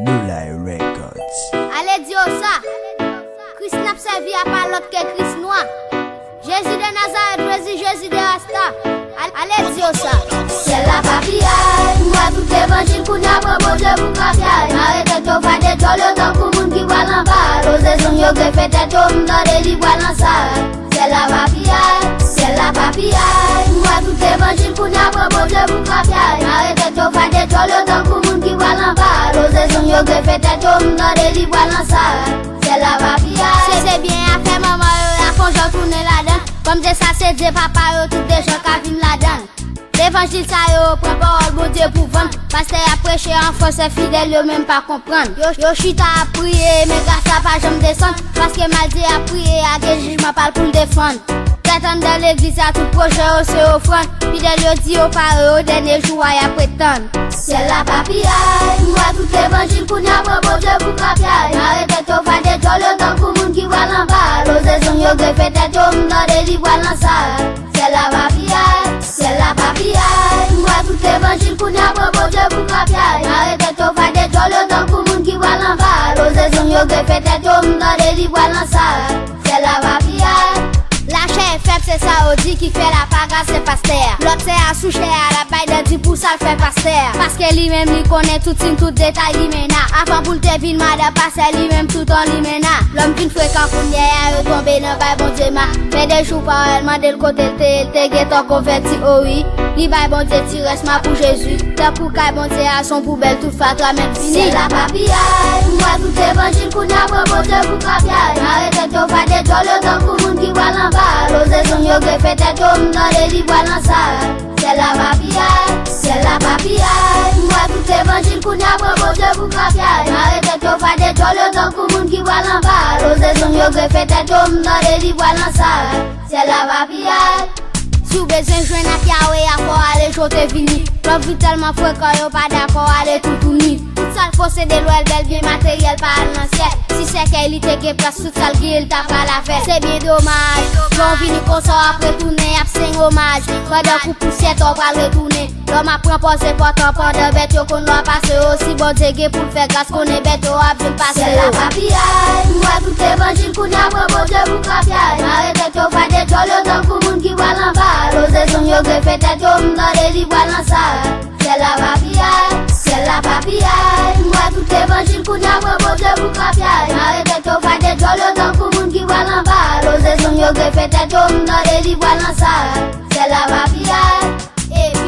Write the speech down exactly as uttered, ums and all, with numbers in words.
New Life Records. Ale di yo sa. Kris n ap sèvi a pa lòt ke Kris nwa. Jezi de Nazarèt, Jezi, Jezi de Rasta. Al- Ale di yo sa. Syèl la pa piyay, m wè tout levanjil kounye a pran Bondye pou krapyay. Mare tèt yo, fade djòl yo tankou moun ki pral anba. Loze zong yo, grefe tèt yo, m tande li pral nan sal. Syèl la pa piyay, syèl la pa piyay. M wè tout levanjil kounye a pran Bondye pou krapyay. Mare tèt yo, fade djòl yo tankou moun ki pral anba. Loze zong yo, grefe tèt yo, m tande li pral nan sal. Syèl la pa piyay. Se, se byen afè manman yo, y a fon jan tounen ladan. Kòm Dye sa se Dye papa yo, tout de jan ka vin ladan. Levanjil sa yo pran pawòl Bondye pou vann. Pastè ap preche an fransè, fidèl yo menm pa konprann. Yo, yo chita ap priye, men gras la pa janm desann. Paske maldi ap priye a, gen jijman pa l pou l defann. Tèt anndan legliz la, tout pwojè yo se ofrann. Fidèl yo di yo pare, yo dènye jou a y ap pretann. Syèl la pa piyay, m wè tout levanjil kounye a pran Bondye pou krapyay. Mare tèt yo, fade djòl yo tankou moun ki pral anba. Loze zong yo, grefe tèt yo, m tande li pral nan sal. Syèl la pa piyay, syèl la pa piyay. M wè tout levanjil kounye a pran Bondye pou krapyay. Mare tèt yo, fade djòl yo tankou moun ki pral anba. Loze zong yo, grefe tèt yo, m tande li pral nan sal. Syèl la pa piyay. Lachè e fèb, se sa yo di ki fè la pa grase pastè a. Lòt sè a sou chè a, l ap bay dandi pou sa l fè pastè a. Paske li menm li konnen tout siy, tout detay limena. Avan pou l te vin madan pastè, li menm tout an limena. Lòm vin frekan kounye a, yo tonbe nan bay Bondye ma. Men de jou pa wè l, mande l kote l te ye, l te gentan konvèti, o wi. Li bay Bondye ti rès ma pou Jezi. Tankou kay Bondye a se yon poubèl, tout fatra menm fini. Syèl la pa piyay, m wè tout levanjil kounye a pran Bondye pou krapyay. Mare tèt yo, fade djòl yo tankou moun ki pral anba. Loze zong yo, grefe tèt yo, m tande li pral nan sal. Syèl la pa piyay, syèl la pa piyay. M wè tout levanjil kounye a pran Bondye pou krapyay. Mare tèt yo, fade djòl yo tankou moun ki pral anba. Loze zong yo, grefe tèt yo, m tande li pral nan sal. Syèl la pa piyay. Si w bezwen jwenn ak Yawe a, fò w ale jwe w te vini. Lòm vin tèlman frekan, yo pa dakò ale toutouni. Tout sa l posede, lwèl, bèl byen materyèl pa al nan syèl. Si sèkèy li te gen plas, tout sa l genyen, l ta pral avè l. Se byen domaj. Lè w vini konsa, w ap retounen, y ap senn omaj. Pandan kou pousyè, tan w pral retounen. Lòm ap pran pòz enpòtan pandan bèt yo konn lwa pase yo. Si Bondye gen pou l fè gras, konnen bèt yo ap vin pase yo. Syèl la pa piyay, m wè tout levanjil kounye a pran Bondye pou krapyay. Mare tèt yo, fade djòl yo tankou moun ki pral anba. Loze zong yo, grefe tèt yo, m tande li pral nan sal. Syèl la pa piyay, syèl la pa piyay. M wè tout levanjil kounye a pran Bondye pou krapyay. Mare tèt yo, fade djòl yo tankou moun ki pral anba. Loze zong yo, grefe tèt yo, m tande li pral nan sal. Syèl la pa piyay. Epi